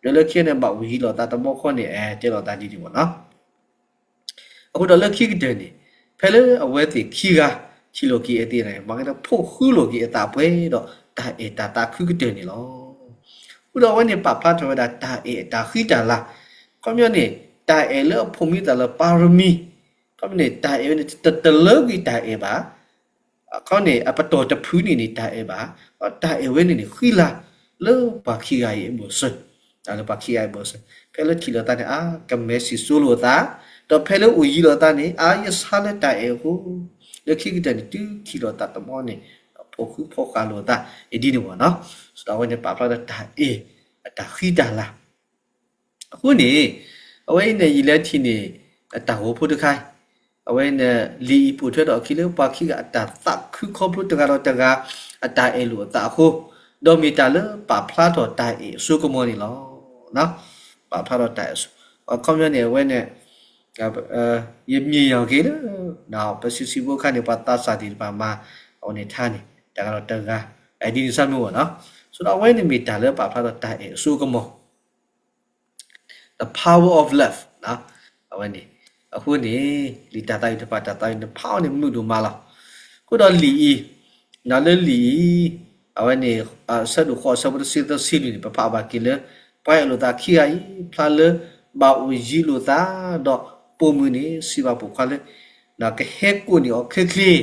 ဒီးလၢခံန့ၣ် ဘၣ်အိၣ်ယံၤလိာ်သးတဘျီဃီန့ၣ် အဲတဲလိာ်သးဒ်န့ၣ်မ့ၢ်နီၤ. အဃိဒီးလၢခံကတၢၢ်န့ၣ်, ဖဲလၢအဝဲသ့ၣ်ခံဂၤ ထံၣ်လိာ်က့ၤအသးန့ၣ် မၤက့ၤဒီး ဖိးဃူလိာ်က့ၤအသးပှဲၤဒီးတၢ်အဲၣ်တၢ်သးခုကတၢၢ်န့ၣ်လီၤ. အဃိဒီးအဝဲန့ၣ်ပာ်ဖျါထီၣ်ဝဲဒၣ်တၢ်အဲၣ်အတၢ်ဃံတၢ်လၤ, ခီပညီန့ၣ် တၢ်အဲၣ်လၢအဖိးမံသးလၢပါရမံၤ, ခီပညီန့ၣ် တၢ်အဲၣ်ဝဲန့ၣ် တတလၢကွံာ်တၢ်အဲၣ်ဘၣ် ခီန့ၣ် အပတီၢ်တဖုန့ၣ်န့ၣ် တၢ်အဲၣ်ဘၣ်, တၢ်အဲၣ်ဝဲန့ၣ်န့ၣ် ဃံလၤလၢပှၤခံဂၤအံၤအဘၢၣ်စၢၤ, လၢပှၤခံဂၤအံၤအဘၢၣ်စၢၤ, ဖဲလၢထံၣ်လိာ်သးန့ၣ် အါ ကမဲာ်စံၣ်စိလိာ်သး, ဒီးဖဲလၢအိၣ်ယံၤလိာ်သးန့ၣ် အါ ယဆါလၢတၢ်အဲၣ်အဃိ, လၢခံကတၢၢ်န့ၣ် တုၤထံၣ်လိာ်သးတဘျီန့ၣ် ဖိးဃူဖိးဃာ်လိာ်သး ဒ်န့ၣ်မ့ၢ်နီၤ. ဒီးအဝဲန့ၣ်ပာ်ဖျါဒီးတၢ်အဲၣ်အတၢ်ဃံတၢ်လၤ အဃိန့ၣ်, အဝဲအံၤန့ၣ် ယလဲၤထံၣ်န့ၣ် အတၢ်ဂီၤဖိတခါ, အဝဲန့ၣ် လံာ်အံၤပိာ်ထွဲထီၣ်အခံလၢပှၤခံဂၤအတၢ်သးခုခီဖျိတဂၤဒီးတဂၤ အတၢ်အဲၣ်လိာ်အသးအဃိ, ဒီးမ့ၢ်တၢ်လၢပာ်ဖျါထီၣ်တၢ်အဲၣ်အစိကမီၤန့ၣ်လီၤ. ပာ်ဖျါထီၣ်တၢ်အဲၣ်အစိ, အခီပညီန့ၣ် အဝဲန့ၣ် ယမ့ၢ်ယီၤက့ၤလၢ ပဆံးဆံးဖိအခါန့ၣ် ပှၤသးစၢ်သ့ၣ်တဖၣ်မၤ အဝဲန့ၣ်ထါန့ၣ် တဂၤဒီးတဂၤ ဒ်န့ၣ်စၢ်မ့ၢ်ဝဲနီၤ. ဆိုတော့ အဝဲန့ၣ်မ့ၢ်တၢ်လၢပာ်ဖျါထီၣ်တၢ်အဲၣ်အစိကမီၤ the power of love အဝဲန့ၣ်, အဃိန့ၣ် လံာ်တၢ်သးဝံၣ်တဖၣ် တၢ်သးဝံၣ်န့ၣ် ဖးအီၤန့ၣ် မုာ်ဒိၣ်မးလီၤ. အဃိဒီးလံာ်အံၤ, လၢလံာ်အံၤ, အဝဲန့ၣ် အဆၢဒိၣ်ဃိး အဆၢဖိတဆံသၢဆံလွံၢ်န့ၣ် ပဖးဘၣ်က့ၤလၢ ပှၤအဲၣ်လိာ်သးခံဂၤအံၤ ဖျါလၢ ဘၣ်အိၣ်ယံၤလိာ်သး, ဒီးပိာ်မုၣ်န့ၣ် စံးဘၣ်ပိာ်ခွါလၢ ကဟဲကိးန့ၢ်အီၤချ့ချ့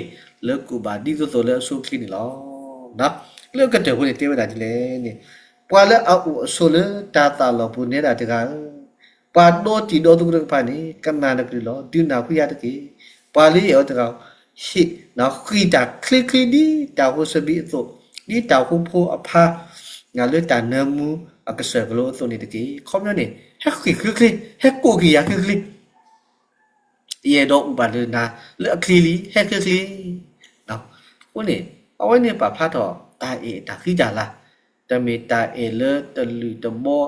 လၢကိၣ်ဘၣ်ဒ်သိးသိးလၢအဆိအချ့န့ၣ်လီၤ. လၢအကတၢၢ်ဖိန့ၣ် တဲဝဲဒၣ်ဒ်လဲၣ်န့ၣ်, ပှၤလၢအအိၣ်အဆိးလၢတၢ်သးလီၤပူၤနဲဒၣ်တဂၤဧၢ, ပှၤဒီတံၤဒီသကိးတဖၣ်န့ၣ် ကနၣ်နကလုၢ်လီၤ. ဒုးနၢ်ဟူယၤတက့ၢ်. ပှၤလၢယအဲၣ်အီၤတဂၤဧၢ, ဟ့ၣ်ဃံးတၢ်ချ့ချ့ဒ်တၢ်ဟိစဘံးအသိး, ဒ်တၢ်ဟိဖိအဖါ လၢတၢ်နၢမူအကစၢၢ်ကလိအသိးန့ၣ်တက့ၢ်. ခီပညီန့ၣ် ဟဲဃံးချ့ချ့, ဟဲကိးက့ၤယၤချ့ချ့ ယအဲၣ်ဒိးအိၣ်ဘၣ်ဒီးနၤလၢအချ့လံ, ဟဲချ့ချ့. အဃိန့ၣ် အဝဲန့ၣ်ပာ်ဖျါထီၣ်တၢ်အဲၣ်အတၢ်ဃံတၢ်လၤ, တမ့ၢ်တၢ်အဲၣ်လၢတလုၢ်တဘီ,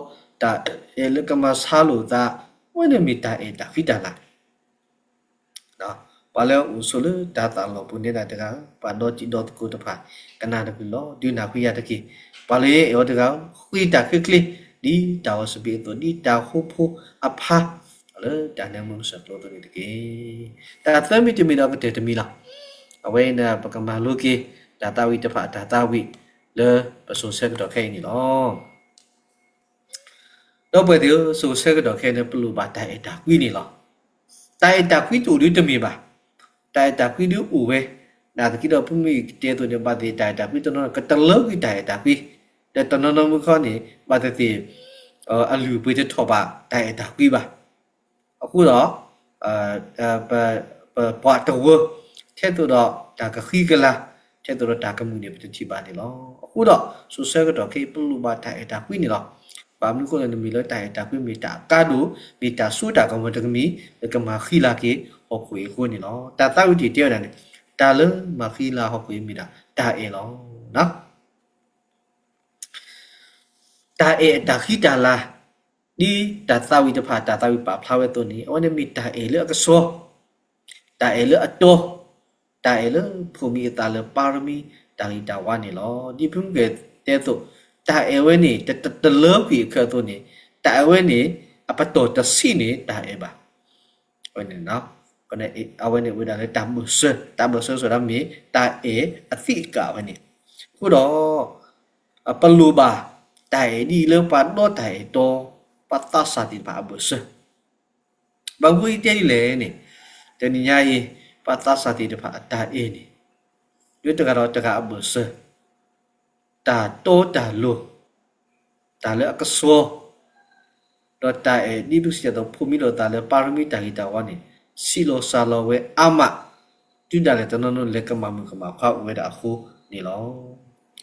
တၢ်အဲၣ်လၢကမၤဆါလိာ်သး, အဝဲန့ၣ်မ့ၢ်တၢ်အဲၣ်တၢ်ဃံတၢ်လၤ ပှၤလၢအအိၣ်ဆိးလၢတၢ်သးလီၤပူၤနဲဒၣ်တဂၤဧၢ, ပှၤဒီတံၤဒီသကိးတဖၣ် ကနၣ်နကလုၢ်လီၤ. ဒုးနၢ်ဟူယၤတက့ၢ်. ပှၤလၢယအဲၣ်အီၤတဂၤဧၢ, ဃံးတၢ်ချ့ချ့ ဒ်တၢ်ဟိစဘံးအသိး, ဒ်တၢ်ဟိဖိအဖါ လၢတၢ်နၢမူကစၢၢ်ကလိအသိးန့ၣ်တက့ၢ်. တၢ်သၢမံၤတမံၤဒီးကတၢၢ်တမံၤလီၤ. အဝဲအံၤန့ၣ် ပကမၤလိက့ၤ တၢ်သးဝံၣ်တဖၣ် တၢ်သးဝံၣ် လၢပစိၤဆၢကတီၢ်ခဲအံၤန့ၣ်လီၤ. ဒီပုၢ်ဝဲၢ်သ့ၣ်ဧၢ, စိၤဆၢကတီၢ်ခဲအံၤန့ၣ် ပလိၣ်ဘၣ်တၢ်အဲၣ်တၢ်ကွံန့ၣ်လီၤ. တၢ်အဲၣ်တၢ်ကွံတအိၣ်ဒုတမ့ၢ်ဘၣ်. တၢ်အဲၣ်တၢ်ကွံဒုအိၣ်ဝဲ, နာ်သက့ဒီး ဖုမုၢ်ကတဲအသိးန့ၣ် ဘၣ်သ့ၣ်သ့ၣ်တၢ်အဲၣ်တၢ်ကွံတနီၤနီၤ ကတလၢကွံာ်တၢ်အဲၣ်တၢ်ကွံ, ဒီးတနီၤနီၤမုၢ်ခီန့ၣ် ဘၣ်သ့ၣ်သ့ၣ် အလုၢ်အပှ့ၤတထီၣ်ဘၣ်တၢ်အဲၣ်တၢ်ကွံဘၣ်. အဃိဒီး ပပှၤတဝၢ ထဲသိးဒီးတၢ်ကဃံကလၤ, ထဲသိးဒီးတၢ်ကမုာ်န့ၣ် ပတထံၣ်ဘၣ်န့ၣ်လီၤ. အဃိဒီး စိၤဆၢကတီၢ်ခဲအံၤ ပလိၣ်ဘၣ်တၢ်အဲၣ်တၢ်ကွံန့ၣ်လီၤ. ဘၣ်မနုၤအဃိလဲၣ်န့ၣ် မ့ၢ်လၢတၢ်အဲၣ်တၢ်ကွံ မ့ၢ်တၢ်အကါဒိၣ်, မ့ၢ်တၢ်စိတၢ်ကမီၤတကမံၤ လၢကမၤဃံလၤက့ၤဟီၣ်ခိၣ်အံၤအဃိန့ၣ်လီၤ. တၢ်သးဝံၣ်တၢ်တဲဝဲဒၣ်န့ၣ် တၢ်လၢမၤဃံလၤဟီၣ်ခိၣ်အံၤမ့ၢ်ဒၣ်တၢ်အဲၣ်လီၤ. တၢ်အဲၣ်အတၢ်ဃံတၢ်လၤ, ဒ်တၢ်သးဝံၣ်တဖၣ် တၢ်သးဝံၣ်ပာ်ဖျါဝဲအသိးန့ၣ် အဝဲန့ၣ်မ့ၢ်တၢ်အဲၣ်လၢအကဆှီ, တၢ်အဲၣ်လၢအတီ, တၢ်အဲၣ်လၢဖိးမံအသးလၢပါရမံ တၢ်ဂံၢ်တၢ်ဘါန့ၣ်လီၤ. ဒ်ဖုမုၢ်ကတဲအသိး, တၢ်အဲၣ်ဝဲန့ၣ် တတလၢကွံာ်အခၢးအသိးန့ၣ်, တၢ်အဲၣ်ဝဲန့ၣ် အပတီၢ်တဆံးန့ၣ်တၢ်အဲၣ်ဘၣ်. ဝဲန့ၣ် အဝဲန့ၣ်အိၣ်ဝဲဒၣ်လၢတၢ်ဘၢၣ်စၢၤ, တၢ်ဘၢၣ်စၢၤဆိဒၣ်မ့ၢ် တၢ်အဲၣ်အသ့ၣ်အကးဝဲန့ၣ်. အဃိဒီး ပလိၣ်ဘၣ်တၢ်အဲၣ်ဒ်အံၤလၢပှၤဒီတၢ်အဲၣ်တီ, ပှၤသးစၢ်သ့ၣ်တဖၣ်အဘၢၣ်စၢၤ. ဘၣ်မနုၤအံၤတဲဒ်လဲၣ်န့ၣ်, တနံၤညါအံၤ ပှၤသးစၢ်သ့ၣ်တဖၣ်အတၢ်အဲၣ်န့ၣ် လၢတဂၤဒီးတဂၤအဘၢၣ်စၢၤ, တၢ်တီတၢ်လိၤ, တၢ်လၢအကဆှီ, ဒီးတၢ်အဲၣ်ဒ်ပစံးတၢ်သိး ဖိးမံလိာ်သးလၢပၢ်ရမံတၢ်ဂ့ၤတၢ်ဝါန့ၣ် ဆံးလီၤစှၤလီၤဝဲအါမး, တုၤဒၣ်လဲာ်တနီၤနီၤလဲၤကမၣ်မုၣ်ကမၣ်ခွါအိၣ်ဝဲဒၣ်အဃိန့ၣ်လီၤ.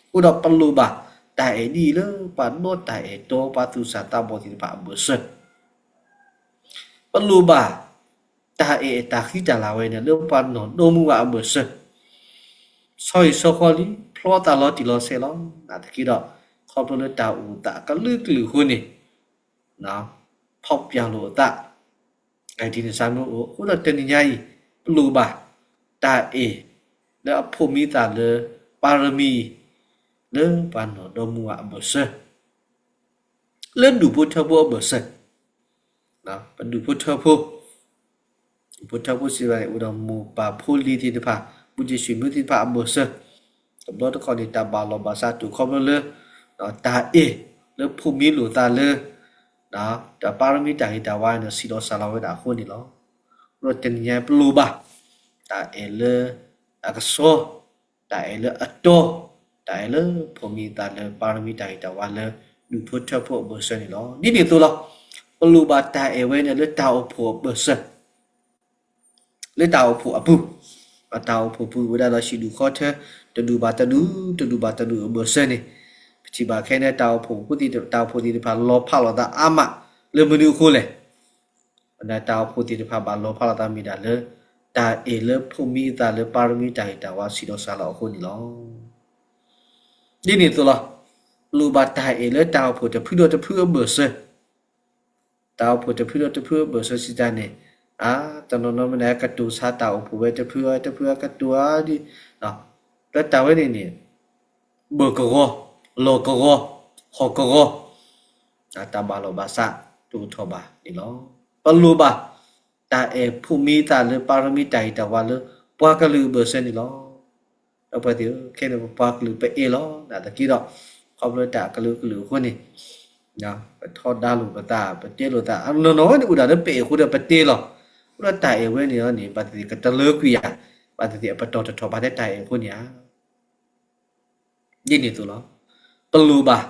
အဃိဒီးပလိၣ်ဘၣ်တၢ်အဲၣ်ဒ်အံၤလၢပှၤဒီတၢ်အဲၣ်တီ, ပှၤသူၣ်စၢ်သးဘီၣ်သ့ၣ်တဖၣ်အဘၢၣ်စၢၤ. ပလိၣ်ဘၣ်တၢ်အဲၣ်အတၢ်ဃံတၢ်လၤဝဲန့ၣ် လၢပှၤနီၢ်ဒီမါဝၤအဘၢၣ်စၢၤ. ဆီဟံၣ်ဆီဃီလံ, ဖျီသးလီၤတံၢ်လီၤဆဲးလီၤ. နာ်သက့ဒီး ခီဖျိလၢတၢ်အိၣ်သးအကလုာ်ကလုာ်အဃိန့ၣ် ဖီၣ်ပျၢ်လိာ်အသး, ဒ်န့ၣ်စ့ၢ်မ့ၢ်အိၣ်. အဃိဒီးတနံၤညါအံၤ ပလိၣ်ဘၣ်တၢ်အဲၣ်လၢအဖိးမံသးလၢပၢ်ရမံအံၤ လၢပှၤနီၢ်ဒီမါဝၤအဘၢၣ်စၢၤ လၢဒူၣ်ဖိထၢဖိအဘၢၣ်စၢၤ, ပဒူၣ်ဖိထၢဖိ, ဒူၣ်ဖိထၢဖိစံးဝဲန့ၣ် အိၣ်ဒီးမိၢ်ပၢ်ဖိလံၤသ့ၣ်တဖၣ်, မုၢ်က့ၤဆံးမုၢ်သ့ၣ်တဖၣ်အဘၢၣ်စၢၤ, တဘျီတခီၣ်န့ၣ် တၢ်ဘၣ်လီၤဘၣ်စးတိာ်ခီဖျိလၢ တၢ်အဲၣ်လၢဖိးမံလိာ်သးလၢ တၢ်ပၢ်ရမံတၢ်ဂ့ၤတၢ်ဝါန့ၣ် ဆံးလီၤစှၤလီၤဝဲဒၣ်အဃိန့ၣ်လီၤ. အဃိဒီးတနံၤညါပလိၣ်ဘၣ် တၢ်အဲၣ်လၢအကဆှီ, တၢ်အဲၣ်လၢအတီ, တၢ်အဲၣ်လၢဖိးမံသးလၢပၢ်ရမံတၢ်ဂ့ၤတၢ်ဝါလၢ ဒူၣ်ဖိထၢဖိအဘၢၣ်စၢၤန့ၣ်လီၤ. ဒ်န့ၣ်အသိးလီၤ. ပလိၣ်ဘၣ်တၢ်အဲၣ်ဝဲန့ၣ်လၢတၢ်အိၣ်ဖှိၣ်အဘၢၣ်စၢၤ လၢတၢ်အိၣ်ဖှိၣ်အပူၤ, တၢ်အိၣ်ဖှိၣ်ပူၤဝဲဒၣ်ဒီးဟံၣ်ဒူၣ်ဃီထၢ, တဒူၣ်ဘၣ်တဒူၣ်, တဒူၣ်ဘၣ်တဒူၣ်အဘၢၣ်စၢၤန့ၣ်, ပထံၣ်ဘၣ်ခဲန့ၣ် တၢ်အိၣ်ဖှိၣ်ဖိသ့ၣ်, တၢ်အိၣ်ဖှိၣ်သ့ၣ်တဖၣ်လီၤဖးလိာ်သးအါမး လၢမနုၤအဃိလဲၣ်. တၢ်အိၣ်ဖှိၣ်သ့ၣ်တဖၣ်ဘၣ်လီၤဖးလိာ်သးမ့ၢ်ဒၣ်လၢ တၢ်အဲၣ်လၢဖိးမံအသးလၢပၢ်ရမံတၢ်ဂ့ၤတၢ်ဝါဆံးလီၤစှၤလီၤအဃိန့ၣ်လီၤ. ဒ်န့ၣ်အသိးလီၤ. ပလိၣ်ဘၣ်တၢ်အဲၣ်လၢတၢ်အိၣ်ဖှိၣ်တဖုဒီးတဖုအဘၢၣ်စၢၤ, တၢ်အိၣ်ဖှိၣ်တဖုဒီးတဖုအဘၢၣ်စၢၤစံးတၢ်န့ၣ်, တနီၤနီၤမ့ၢ်န့ၣ် ကတိၤဆါတၢ်အိၣ်ဖှိၣ်ဝဲတဖုအံၤတဖုအံၤကတိၤဧါဒ်, ဒီးတၢ်ဝဲန့ၣ်န့ၣ် ဘၢၣ်ကဂီၤ, လီၢ်ကဂီၤ, ဟီၣ်ကဂီၤ, တၢ်ဘၣ်လီၤဘၣ်စးတအိၣ်ထီၣ်ဘၣ်န့ၣ်လီၤ. ပလိၣ်ဘၣ် တၢ်အဲၣ်ဖိးမံသးလၢပၢ်ရမံတၢ်ဂ့ၤတၢ်ဝါလၢ ပှၤကလုာ်အဘၢၣ်စၢၤန့ၣ်လီၤ. ဒီပုၢ်ဝဲၢ်သ့ၣ်ဧၢ, ခဲန့ၣ်ပပှၤကလုာ်ပအဲၣ်လီၤ. နာ်သက့ဒီး ခီဖျိတၢ်အကလုာ်ကလုာ်အဃိန့ၣ် ပထီဒါလိာ်ပသး, ပတဲလိာ်သး, နီၢ်နီၢ်ဝဲန့ၣ်အိၣ်ဒၣ်လၢပအဲၣ်အဃိဒီးပတဲလီၤ. အဃိဒီးတၢ်အဲၣ်ဝဲန့ၣ်န့ၣ် ဘၣ်သ့ၣ်သ့ၣ်ကတလၢကွံာ်ဧါ, ဘၣ်သ့ၣ်သ့ၣ်အပတီၢ်တထီၣ်ဘၣ်ထဲတၢ်အဲၣ်အဃိန့ၣ်ဧါ. ဒ်န့ၣ်အသိးလီၤ. ပလိၣ်ဘၣ်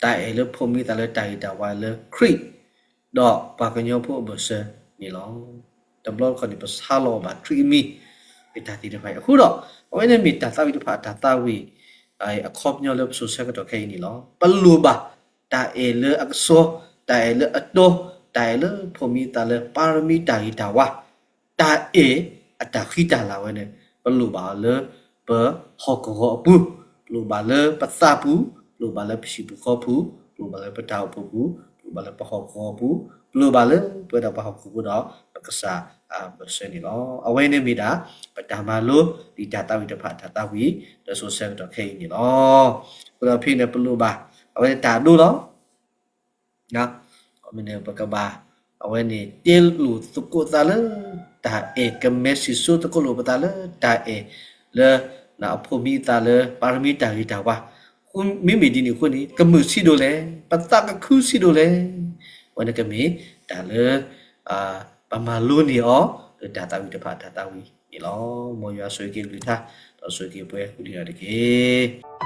တၢ်အဲၣ်လၢဖိးမံသးလၢတၢ်ဂ့ၤတၢ်ဝါလၢခရံာ် ဒီးပှၤကညီဖိအဘၢၣ်စၢၤန့ၣ်လီၤ. တဘျီတခီၣ်န့ၣ် ပဆါလီၤဘၣ်ခရံာ်အမံၤ မ့ၢ်တၢ်သ့ၣ်တဖၣ်အံၤ. အဃိဒီး အဝဲန့ၣ်မ့ၢ်တၢ်သးဝံၣ်တဖၣ် တၢ်သးဝံၣ် အခီပညီလၢပစိၤဆၢကတီၢ်ခဲအံၤန့ၣ်လီၤ. ပလိၣ်ဘၣ် တၢ်အဲၣ်လၢအကဆှီ, တၢ်အဲၣ်လၢအတီ, တၢ်အဲၣ်လၢဖိးမံသးလၢပၢ်ရမံတၢ်ဂ့ၤတၢ်ဝါ တၢ်အဲၣ်အတၢ်ဃံတၢ်လၤဝဲန့ၣ် ပလိၣ်ဘၣ်အီၤလၢပဟီၣ်ကဝီၤအပူၤ, ပလိၣ်ဘၣ်လၢပသးပူၤ, ပလိၣ်ဘၣ်လၢပဟံၣ်ပူၤဃီပူၤ, ပလိၣ်ဘၣ်လၢပတၢ်အိၣ်ဖှိၣ်ပူၤ, ပလိၣ်ဘၣ်လၢပဟီၣ်ကဝီၤပူၤ, ပလိၣ်ဘၣ်လၢပဝဲဒၣ်ပှၤဟီၣ်ခိၣ်ဖိဒီး ပကစၢ်အဘၢၣ်စၢၤန့ၣ်လီၤ. အဝဲန့ၣ်မ့ၢ်ဒၣ် ပတၢ်မၤလိ ဒ်တၢ်သးဝံၣ်တဖၣ်တၢ်သးဝံၣ် လၢစိၤဆၢကတီၢ်ခဲအံၤန့ၣ်လီၤ. အဃိဒီးဖဲန့ၣ်ပလိၣ်ဘၣ် အဝဲန့ၣ်တၢ်အဒိလီၤ. မ့ၢ်န့ၣ် ပကဘၣ် အဝဲန့ၣ် တ့လိာ်သကိးသးလၢ တၢ်အဲၣ် ကမဲစံၣ်စိသကိးလိာ်ပသးလၢ တၢ်အဲၣ်လၢ အဖိးမံသးလၢ ပၢ်ရမံတၢ်ဂ့ၤတၢ်ဝါ, မ့မ့ၢ်ဒ်န့ၣ်အဃိန့ၣ် ကမုာ်ဆံးဒိၣ်လဲၣ်, ပသးကခုဆံးဒိၣ်လဲၣ်, အဝဲန့ၣ်ကမ့ၢ်တၢ်လၢ ပမၤလိန့ၢ်အီၤ လၢတၢ်သးဝံၣ်တဖၣ်တၢ်သးဝံၣ်န့ၣ်လီၤ. မ်ယွၤဆိၣ်ဂ့ၤက့ၤကလုၢ်ကထါ ဒီးဆိၣ်ဂ့ၤက့ၤပှၤကိးဂၤဒဲးတက့ၢ်.